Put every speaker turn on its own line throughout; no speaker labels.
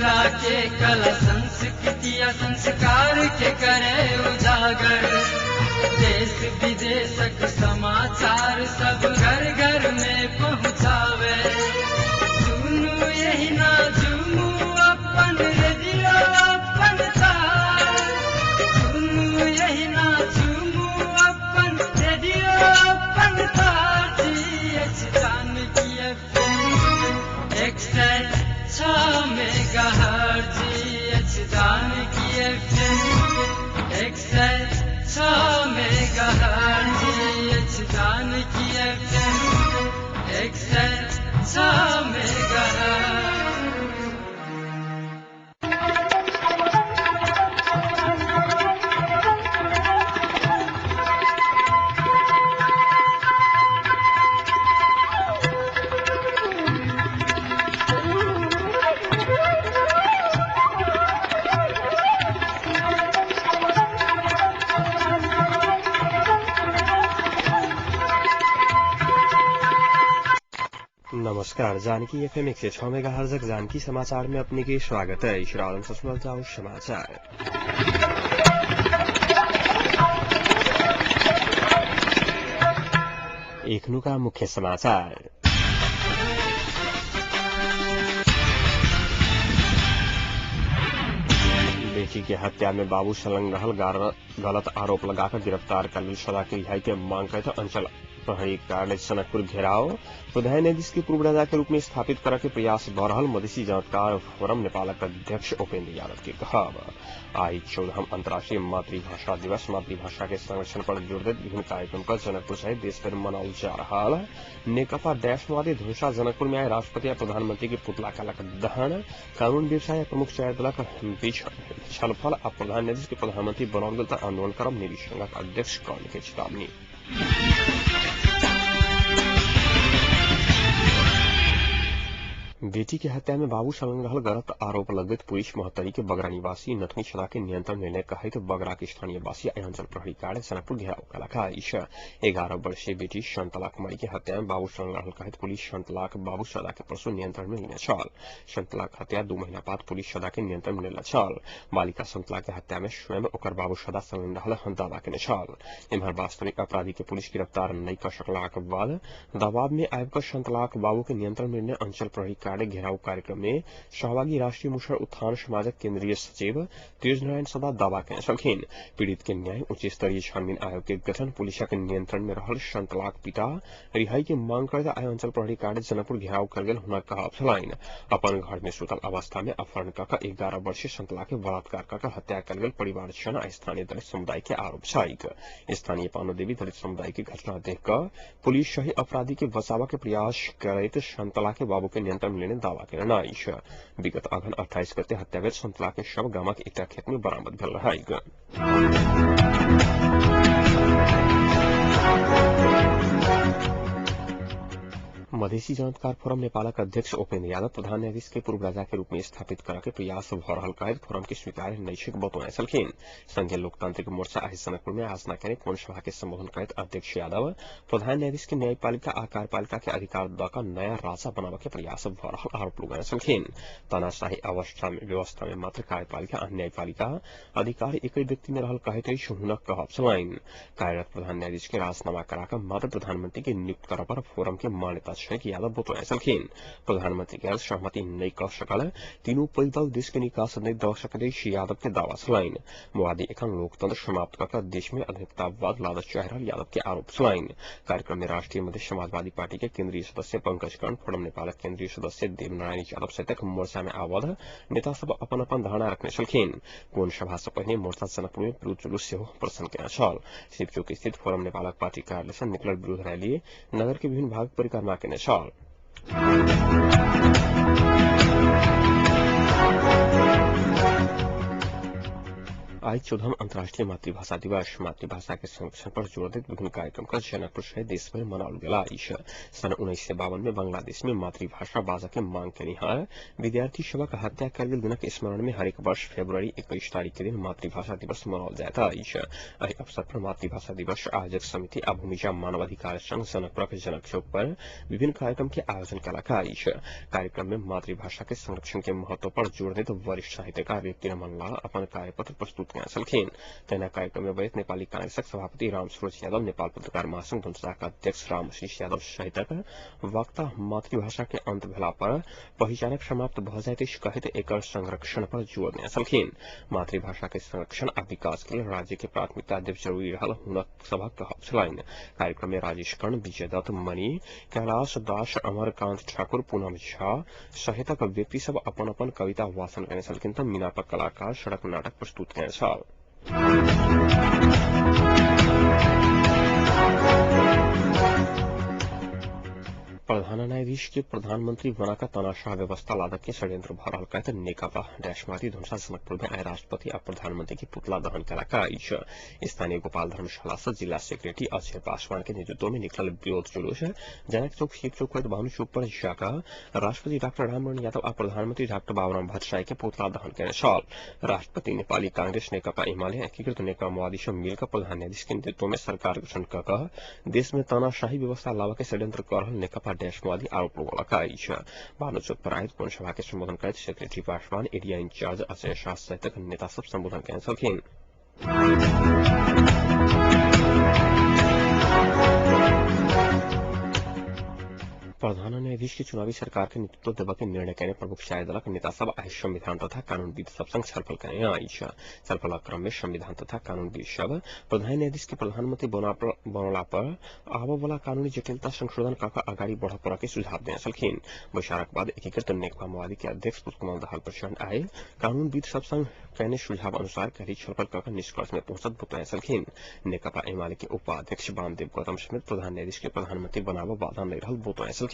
मिथिला के कला संस्कृति आ संस्कार के करे उजागर। देश विदेशक समाचार सब घर घर में पहुँचावे। सुनू यही ना झूमू अपन रेडियो अपन तार। सुनू यही ना झूमू अपन रेडियो अपन तार। Janaki FM 106 megahertz. Janaki FM 106 megahertz. Janaki FM 106 megahertz.
नमस्कार, जानकी एफएम 106 मेगाहर्ट्ज जानकी समाचार में अपने के स्वागत है। सुनल जाओ समाचार। एखनुका मुख्य समाचार। बेटी के हत्या में बाबू संलग्न रहल गलत आरोप लगाकर गिरफ्तार कर सदा के रिहाई के मांग करते अंचल प्रहरी कार्यालय जनकपुर घेराव। प्रधान न्यायाधीश के पूर्व राजा के रूप में स्थापित करे के प्रयास भ रहल मधेसी जानकार फोरम नेपालक अध्यक्ष उपेन्द्र यादव के कहब। आई 14 अंतर्राष्ट्रीय मातृभाषा दिवस मातृभाषा के संरक्षण पर जोर दैत विभिन्न कार्यक्रम का जनकपुर सहित देशभर मनाओल जा रहा। नेकपा डैशवादी ध्वसा जनकपुर में आए राष्ट्रपति या प्रधानमंत्री के पुतला कलक दहन। कानून व्यवसाय प्रमुख चार दलक बीच छलफल आ प्रधान न्यायाधीश के प्रधानमंत्री बनाओल गेल त आंदोलन करब नेवी संघक अध्यक्ष कर्ण के चेतावनी। बेटी के हत्या में बाबू संलग्न रहल गलत आरोप लगैत पुलिस महोत्तरी के बगरा निवासी नथुनी सदा के नियंत्रण निर्णय कहैत बगरा के स्थानीय वासी अंचल प्रहरी कार्यालय जनकपुर घेराव कलक अछि। 11 वर्षीय बेटी शंतला कुमारी के हत्या में बाबू संलग्न रहल कहैत पुलिस शंतलाक बाबू सदा के परसों नियंत्रण में लेने छल। शंतलाक हत्या 2 महीना बाद पुलिस सदा के नियंत्रण में लेने छल। बालिका शंतला के हत्या में स्वयं ओकर बाबू सदा संलग्न रहल दावा केने छल। एम्हर वास्तविक अपराधी के पुलिस गिरफ्तार नहि क सकलाक बाद दबाव में आबि क शंतलाक बाबू के नियंत्रण में लेने अंचल प्रहरी कार्यालय घेराव कार्यक्रम में सहभागी राष्ट्रीय मुसहर उत्थान समाजक केंद्रीय सचिव तेज नारायण सदा दावा केने छलखिन। पीड़ित के न्याय उच्च स्तरीय छानबीन आयोग के गठन पुलिसक नियंत्रण में रहल शंतलाक पिता रिहाई के मांग करैत आइ अंचल प्रहरी कार्यालय जनकपुर घेराव कयल गेल हुनक कहब छलनि। अपन घर में सुतल अवस्था में अपहरण क क 11 वर्षीय शंतला के बलात्कार क क हत्या कयल गेल परिवारजन आ स्थानीय दलित समुदाय के आरोप छैक। स्थानीय पानो देवी दलित समुदाय के घटना देख क पुलिस सही अपराधी के बचाव के प्रयास करैत शंतला के बाबू के नियंत्रण में लेने दावा केने अछि। विगत अघन 28 गते हत्या भेल शंतला के शव गामक एकटा खेत में बरामद भेल रहैक। मधेसी जानकार फोरम नेपालक अध्यक्ष उपेन्द्र यादव प्रधान न्यायाधीश के पूर्व राजा के रूप में स्थापित करे के प्रयास भ रहल कहैत फोरम के स्वीकार्य नहि छैक बतौने छलखिन। संघीय लोकतांत्रिक मोर्चा आइ जनकपुर में आयोजना केने कोण सभा के संबोधन करैत अध्यक्ष यादव प्रधान न्यायाधीश के न्यायपालिका आ कार्यपालिका के अधिकार द क नया राजा बनाबय के प्रयास भ रहल आरोप लगौने छलखिन। तानाशाही अवस्था में व्यवस्था में मात्र कार्यपालिका आ न्यायपालिका अधिकार एकै व्यक्ति में रहल कहैत अछि हुनक कहब छलनि। कार्यरत प्रधान न्यायाधीश के राजनामा करा क मात्र प्रधानमंत्री के नियुक्त करय पर फोरम के मान्यता यादव बतौने छलखिन। प्रधानमंत्री के सहमति नहि क सकल तीनू पैघ दल देश के निकास नहि द सकैत अछि यादव के दावा छलनि। माओवादी एखन लोकतंत्र समाप्त क क देश में अधीनतावाद लादऽ चाहि रहल यादव के आरोप छलनि। कार्यक्रम में राष्ट्रीय मधेश समाजवादी पार्टी के केंद्रीय सदस्य पंकज कर्ण, फोरम नेपालक केंद्रीय सदस्य देवनारायण यादव सहितक मोर्चा में आबद्ध नेता सब अपन अपन धारणा रखने छलखिन। कोण सभा से पहिने मोर्चा जनकपुर में विरोध जुलूस सेहो प्रदर्शन केने छल। शिवचौक स्थित फोरम नेपालक पार्टी कार्यालय से निकलल विरोध रैली नगर के विभिन्न भाग परिक्रमा केने छल। आइ 14वां अंतर्राष्ट्रीय मातृभाषा दिवस। मातृभाषा के संरक्षण पर जोर दैत विभिन्न कार्यक्रम का जनकपुर सहित देशभर मनाओल गेल अछि। सन् 1952 में बांग्लादेश में मातृभाषा बाजऽ के मांग केनिहार विद्यार्थी सभक हत्या कयल गेल दिनक स्मरण में हरेक वर्ष फरवरी 21 तारीख के दिन मातृभाषा दिवस मनाओल जाइत अछि। एहि अवसर पर मातृभाषा दिवस आयोजक समिति आ भूमिजा मानवाधिकार संघ जनकपुरक जनक चौक पर विभिन्न कार्यक्रम के आयोजन कयलक अछि। कार्यक्रम में मातृभाषा के संरक्षण के महत्व पर जोर दैत वरिष्ठ साहित्यकार व्यक्ति रमन लाल अपन कार्यपत्र प्रस्तुत कयने छलखिन। तहिना कार्यक्रम में बजैत नेपाली कांग्रेसक सभापति रामसूरज यादव, नेपाल पत्रकार महासंघ धनुषाक अध्यक्ष रामशीष यादव सहितक वक्ता मातृभाषा के अंत भेला पर पहिचानक समाप्त भऽ जाइत अछि कहैत एकर संरक्षण पर जोर देने छलखिन। मातृभाषा के संरक्षण आ विकास के लेल राज्य के प्राथमिकता देब जरूरी रहल हुनक सभक कहब छलनि। कार्यक्रम में राजेश कर्ण, विजय दत्त मणि, कैलाश दास, अमरकांत ठाकुर, पूनम झा सहितक व्यक्ति सब अपन अपन कविता वाचन कयने छलखिन तऽ मीनापक कलाकार सड़क नाटक प्रस्तुत कयने छल। प्रधान न्यायाधीश के प्रधानमंत्री बनाकर तानाशाह व्यवस्था लादक के षड्यंत्र भऽ रहल कहैत नेकपा डैशमाथि धनुषा जनकपुर में आइ राष्ट्रपति आ प्रधानमंत्री के पुतला दहन कयलक अछि। स्थानीय गोपाल धर्मशाला से जिला सेक्रेटरी अजय पासवान के नेतृत्व में निकलल विरोध जुलूस जनक चौक, शिव चौक होइत भानु चौक पर जाकर राष्ट्रपति डाक्टर रामवरण यादव आ प्रधानमंत्री डाक्टर बाबूराम भट्टराई के पुतला दहन कयने छल। राष्ट्रपति नेपाली कांग्रेस, नेकपा एमाले, एकीकृत नेकपा माओवादी सब मिलकर प्रधान न्यायाधीश के नेतृत्व में सरकार गठन कऽ कऽ देश में तानाशाही व्यवस्था लाबऽ के षड्यंत्र कऽ रहल नेकपा डैश माओवादी आरोप लगौलक अछि। भानु चौक पर आयोजित कोण सभा के संबोधन करैत secretary Paswan, area incharge Ajay Shah सहितक नेता सब संबोधन कयने छलखिन। प्रधान न्यायाधीश के चुनावी सरकार के नेतृत्व देबऽ के निर्णय कयने प्रमुख चारि दलक नेता सब आइ संविधान तथा कानूनविद सब संग छलफल कयने अछि। छलफलक क्रम में संविधान तथा कानूनविद सब प्रधान न्यायाधीश के प्रधानमंत्री बनौला पर आबऽ वाला कानूनी जटिलता संशोधन कऽ कऽ अगाडि बढ़ऽ पड़ऽ के सुझाव देने छलखिन। बैसारक बाद एकीकृत नेकपा माओवादी के अध्यक्ष पुष्पकमल दाहाल प्रचण्ड आइ कानूनविद सब संग कयने सुझाव अनुसार काल्हि छलफल कऽ कऽ निष्कर्ष में पहुंचत बतौने छलखिन। नेकपा एमाले के उपाध्यक्ष वामदेव गौतम समेत प्रधान न्यायाधीश के प्रधानमंत्री बनाबऽ बाधा नहि रहल बतौने छलखिन।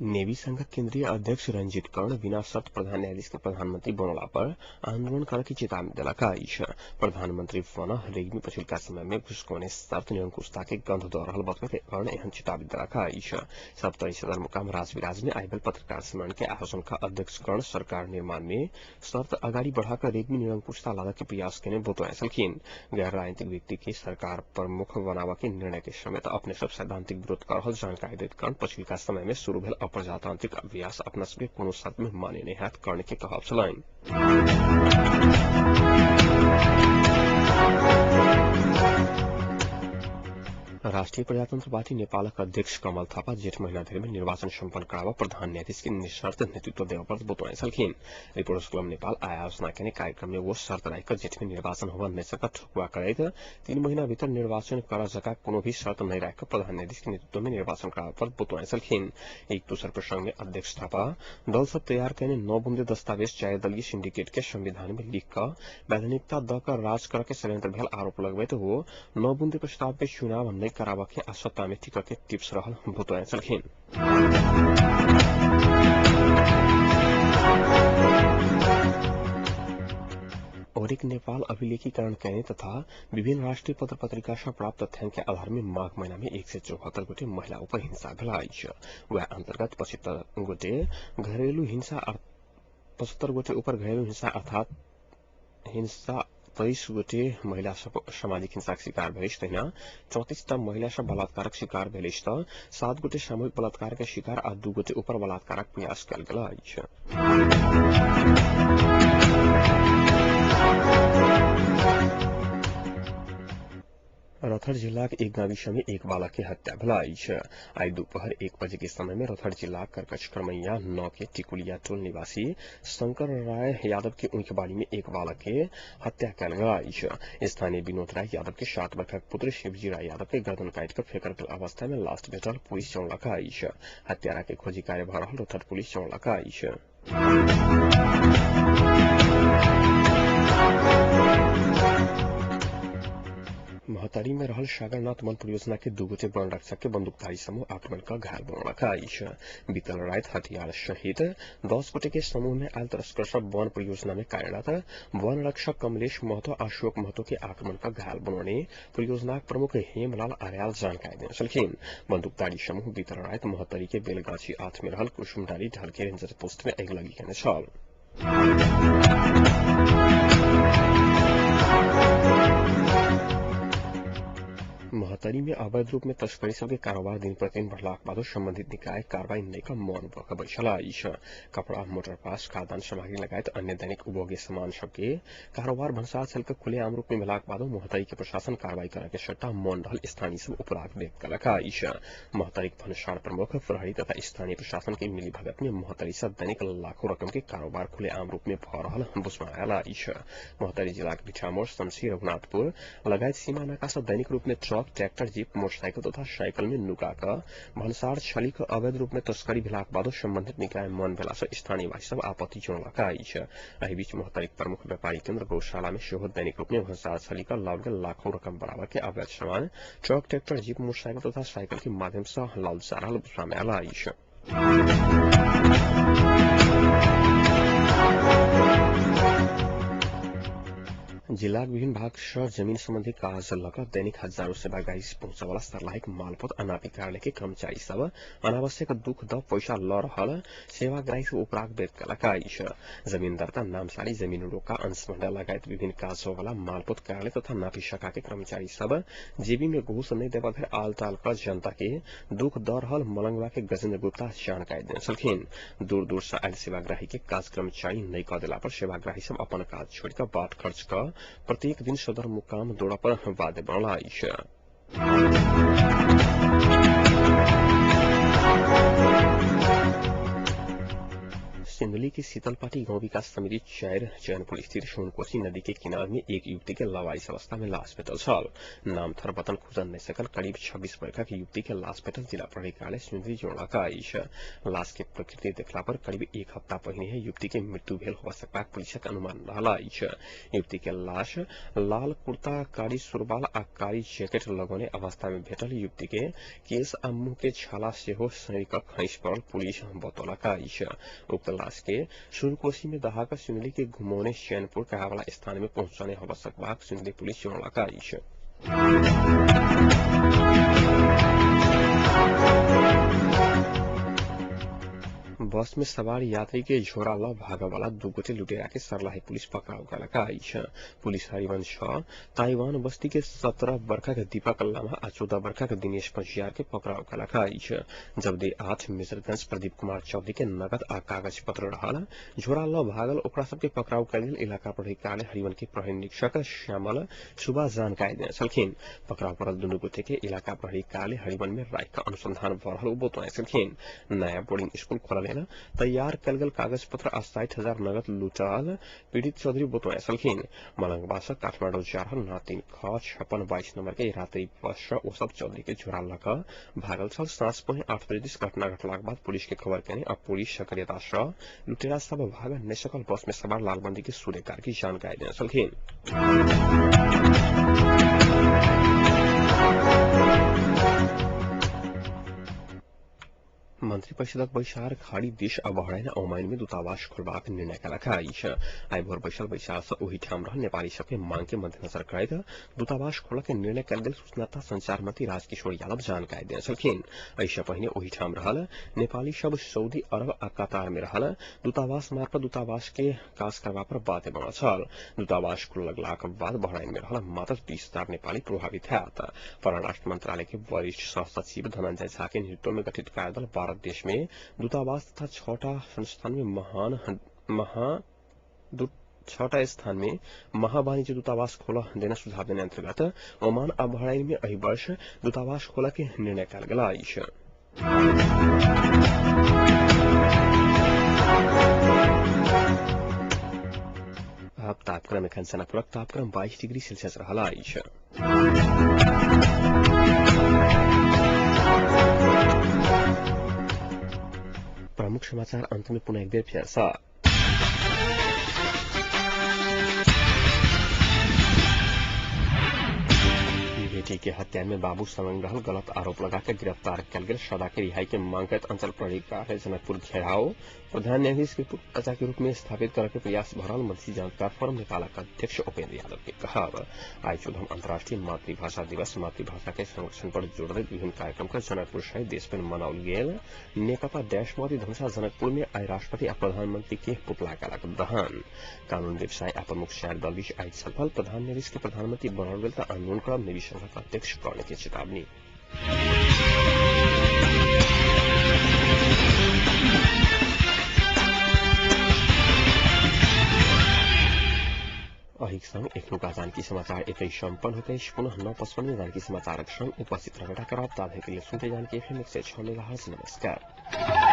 नेवी संघक केंद्रीय अध्यक्ष रंजीत कर्ण बिना शर्त प्रधान न्यायाधीश के प्रधानमंत्री बनौला पर आंदोलन करऽ के चेतावनी देलक अछि। प्रधानमंत्री बन रेग्मी पछिलका समय में घुसकौने शर्त निरंकुशता के गंध दऽ रहल बतबैत कर्ण एहन चेतावनी देलक अछि। सप्तरी सदरमुकाम राजविराज में आइ भेल पत्रकार सम्मेलन के आयोजन कऽ अध्यक्ष कर्ण सरकार निर्माण में शर्त अगाडि बढ़ाकर रेग्मी निरंकुशता लादऽ के प्रयास केने बतौने छलखिन। गैर राजनीतिक व्यक्ति के सरकार प्रमुख बनाबऽ के निर्णय के समेत अपने सब सैद्धांतिक विरोध कऽ रहल जानकारी दैत कर्ण पछिलका समय में शुरू भेल अप्रजातांत्रिक अभ्यास अपना सबके कोनो शर्त में मान्य नहि हैत कर्ण के कहब छलनि। राष्ट्रीय प्रजातंत्र पार्टी नेपालक अध्यक्ष कमल थापा जेठ महीना धरि में निर्वाचन सम्पन्न कराबऽ प्रधान न्यायाधीश के निःशर्त नेतृत्व देबऽ पर बतौने छलखिन। रिपोर्टर्स क्लब नेपाल आयोजना केने कार्यक्रम में वो शर्त राखि कऽ जेठ में निर्वाचन होबऽ नहि सकत ठोकुआ करैत 3 महीना भीतर निर्वाचन करऽ जकाँ कोनो भी शर्त नहि राखि कऽ प्रधान न्यायाधीश के नेतृत्व में निर्वाचन कराबऽ पर बतौने छलखिन। एक दोसर प्रसंग में अध्यक्ष थापा दल सब तैयार कयने 9 बुंदे दस्तावेज 4 दलीय सिंडिकेट के संविधान में लिख कऽ वैधानिकता दऽ कऽ राज करऽ के षड्यंत्र भेल आरोप लगबैत वो 9 बुंदे प्रस्ताव पे चुनाव नहि कराबऽ के आ सत्ता में टिकऽ के टिप्स रहल बतौने छलखिन। औरिक नेपाल अभिलेखीकरण कयने तथा विभिन्न राष्ट्रीय पत्र पत्रिका सँ प्राप्त तथ्यांक के आधार में माघ महीना में 174 गोटे महिला ऊपर हिंसा भेल अछि। वएह अंतर्गत 75 गोटे घरेलू हिंसा 75 गोटे ऊपर घरेलू हिंसा अर्थात हिंसा 23 गोटे महिला सब सामाजिक हिंसाक शिकार भेल अछि। तहिना 34 टा महिला सब बलात्कारक शिकार भेल अछि तऽ 7 गोटे सामूहिक बलात्कार के शिकार आ 2 गोटे ऊपर बलात्कारक प्रयास कयल गेल अछि। रौतहट जिलाक एक गाविसा में एक बालक के हत्या भेल अछि। आइ दोपहर 1 बजे के समय में रौतहट जिलाक करकच करमैया 9 के टिकुलिया टोल निवासी शंकर राय यादव के ऊखबाड़ी में एक बालक के हत्या कयल गेल अछि। स्थानीय विनोद राय यादव के 7 वर्षक पुत्र शिवजी राय यादव के गर्दन काटि कऽ फेकल गेल अवस्था में लाश भेटल पुलिस जनौलक अछि। हत्यारा के खोजी कार्य भऽ रहल रौतहट पुलिस जनौलक अछि। महोत्तरी में रहल सागरनाथ वन परियोजना के दू गोटे वन रक्षक के बंदूकधारी समूह आक्रमण क घायल बनौलक अछि। बीतल राति हथियार सहित 10 गोटे के समूह में आयल तस्कर सब वन परियोजना में कार्यरत वन रक्षक कमलेश महतो आ अशोक महतो के आक्रमण क घायल बनौने परियोजनाक प्रमुख हेमलाल आर्याल जानकारी देने छलखिन। बंदूकधारी समूह बीतल राति महोत्तरी के बेलगाछी 8 में रहल कुसुमडारी ढलके रेंजर पोस्ट में अगिलगी केने छल। महोत्तरी में अवैध रूप में तस्करी सबके कारोबार दिन प्रतिदिन बढ़लाक बादो संबंधित निकाय कार्रवाई नहि क मौन भ क बैसल अछि। कपड़ा, मोटर पास, खाद्यान्न सामग्री लगायत अन्य दैनिक उपभोग्य सामान सबके कारोबार भन्सार छल क खुलेआम रूप में भेलाक बादो महोत्तरी के प्रशासन कार्रवाई करय के सट्टा मौन रहल स्थानीय सब उपराग व्यक्त कलक अछि। महोत्तरीक भन्सार प्रमुख, प्रहरी तथा स्थानीय प्रशासन के मिलीभगत में महोत्तरी सँ दैनिक लाखों रकम के कारोबार खुलेआम रूप में भ रहल बुझमा आयल अछि। महोत्तरी जिलाक भिठामोड़, शमशी, रघुनाथपुर लगायत सीमा नाका सँ दैनिक रूप में ट्रक, ट्रैक्टर, जीप, मोटरसाइकिल तथा साइकिल में नुका क भन्सार छली क अवैध रूप में तस्करी भेलाक बादो संबंधित निकाय मौन भेला सँ स्थानीयवासी सब आपत्ति जनौलक अछि। एहि बीच महोत्तरीक प्रमुख व्यापारी केन्द्र गौशाला में सेहो दैनिक रूप में भन्सार छली क लाओल गेल लाखों रकम बराबर के अवैध सामान ट्रक, ट्रैक्टर, जीप, मोटरसाइकिल तथा साइकिल के माध्यम सँ लाओल जा रहल बुझबा में आयल अछि। जिलाक विभिन्न भाग सँ जमीन सम्बन्धी काज ल क दैनिक हजारौं सेवाग्राही पहुंचवाला सर्लाहीक मालपोत अनापी कार्यालय के कर्मचारी सब अनावश्यक दुख द पैसा ल रहल सेवाग्राही सब उपराग व्यक्त कलक अछि। जमीन दर्ता, नामसारी, जमीन रोका, अंश भण्डार लगायत विभिन्न काज वाला मालपोत कार्यालय तथा नापी शाखा के कर्मचारी सब जेबी में घूस नहि देबा धरि आल ताल क जनता के दुख द रहल मलंगवा के गजेन्द्र गुप्ता जानकारी देने छलखिन। दूर दूर सँ आयल सेवाग्राही के काज कर्मचारी नहि क देला पर सेवाग्राही सब अपन काज छोड़ि क बाट खर्च क प्रत्येक दिन सदर मुकाम दौरा पर बाध्य बनल अछि। सिंधुली के शीतलपाटी गांव विकास समिति 4 चैनपुर स्थित सोनकोशी नदी के किनार में एक युवती के लावारिस अवस्था में लाश भेटल छल। नाम थर वतन खुजल नहि सकल करीब 26 वर्षक युवती के लाश भेटल जिला प्रहरी कार्यालय सिंधुली जोड़लक अछि। लाश के प्रकृति देखला पर करीब एक हफ्ता पहिने युवती के मृत्यु भेल हो सकबाक पुलिसक अनुमान रहल अछि। युवती के लाश लाल कुर्ता, कारी सुरवाल आ कारी जैकेट लगौने अवस्था में भेटल। युवती के केश आ मुंह के छाला सेहो सड़ि क खसि पड़ल पुलिस बतौलक अछि। उक्त लाश के सुनकोशी में दहा सिंधुली के घुमौने चैनपुर कहावाला स्थान में पहुंचाने होबा सकबाक सिंधुली पुलिस जनौलक अछि। बस में सवार यात्री के झोरा ल भागवाला दू गोटे लुटेरा के सर्लाही पुलिस पकड़ाउ कलक अछि। पुलिस हरिवंश 6 ताइवान बस्ती के 17 वर्षक दीपक लामा आ 14 वर्षक दिनेश पंजियार के पकड़ाउ कलक अछि। जबकि 8 मेजरगंज प्रदीप कुमार चौधरी के नगद आ कागज पत्र रहल झोरा ल भागल ओकरा सबके पकड़ाउ कयल गेल इलाका प्रहरी कार्यालय हरिवन के प्रहरी निरीक्षक श्यामल सुबा जानकारी देने छलखिन। पकड़ाउ पड़ल दुनू गोटे के इलाका प्रहरी कार्यालय हरिवन में राखि क अनुसंधान भ रहल ओ बतौने छलखिन। नया बोर्डिंग स्कूल खोलल तैयार कयल गेल कागज पत्र आ 60,000 नगद लूटल पीड़ित चौधरी बतौने छलखिन। मलंगवा सँ काठमाडौँ जा रहल 9-3 ख 56-22 नंबर के यात्री बस सँ ओ सब चौधरी के झोरा ल क भागल छल। साँझ 7:45 बजे दिस घटना घटलाक बाद पुलिस के खबर केने आ पुलिस सक्रियता सँ लुटेरा सब भागल नहि सकल बस में सवार लालबंदी के सूर्य कार्की जानकारी देने छलखिन। मंत्री परिषदक बैसार खाड़ी देश आ बहराइन ओमान में दूतावास खोलबाक निर्णय कलक अछि। आइ भोर बैसल बैसार सँ ओहि ठाम रहल नेपाली सबके मांग के मद्देनजर करैत दूतावास खोलऽ के निर्णय कयल गेल सूचना तथा संचार मंत्री राजकिशोर यादव जानकारी देने छलखिन। एहि सँ पहिने ओहि ठाम रहल नेपाली सब सऊदी अरब आ कतार में रहल दूतावास मार्फत दूतावास के काज करबा पर बाध्य बनल छल। दूतावास खुलऽ लगलाक बाद बहराइन में रहल मात्र 30,000 नेपाली प्रभावित हैत। परराष्ट्र मंत्रालय के वरिष्ठ सह सचिव धनंजय झा के नेतृत्व में गठित कार्यदल 12 देश में दूतावास तथा 6 संस्थान में 6 स्थान में महावाणिज्य दूतावास खोल देना सुझाव देने अंतर्गत ओमान आ बहराइन में एहि वर्ष दूतावास खोलऽ के निर्णय कयल गेल अछि। अब तापक्रम एखन सनापुरक तापक्रम 22 डिग्री सेल्सियस रहल अछि। प्रमुख समाचार अंत में पुनः एक बेर फेर सँ। बेटी के हत्या में बाबू संलग्न रहल गलत आरोप लगा के गिरफ्तार कयल गेल सदा के रिहाई के मांग करैत अंचल प्रहरी कार्यालय जनकपुर घेराव प्रधान न्यायाधीश के प्रजा के रूप में स्थापित करे के प्रयास भरल मधेसी जानकार फोरम नेपालक अध्यक्ष उपेन्द्र यादव के कहब। आइ 14 अंतर्राष्ट्रीय मातृभाषा दिवस मातृभाषा के संरक्षण पर जोर दैत विभिन्न कार्यक्रम के जनकपुर सहित देश में मनाओल गेल। नेकपा डैशमती धनुषा जनकपुर में आइ राष्ट्रपति आ प्रधानमंत्री के पुतला कयलक दहन। कानून व्यवसाय आ प्रमुख चारि दल बीच आइ छलफल प्रधान न्यायाधीश के प्रधानमंत्री बनाओल गेल त आन्दोलन करब नेवी संघक अध्यक्ष कर्ण के चेतावनी। अहिक संग एखनुका जानकी समाचार एतै सम्पन्न होइत अछि। पुनः 9:55 में जानकी समाचारक संग उपस्थित रहबे करब। ताधरि के लिए सुनते जानकी एफएम 106 मेगाहर्ट्ज। नमस्कार।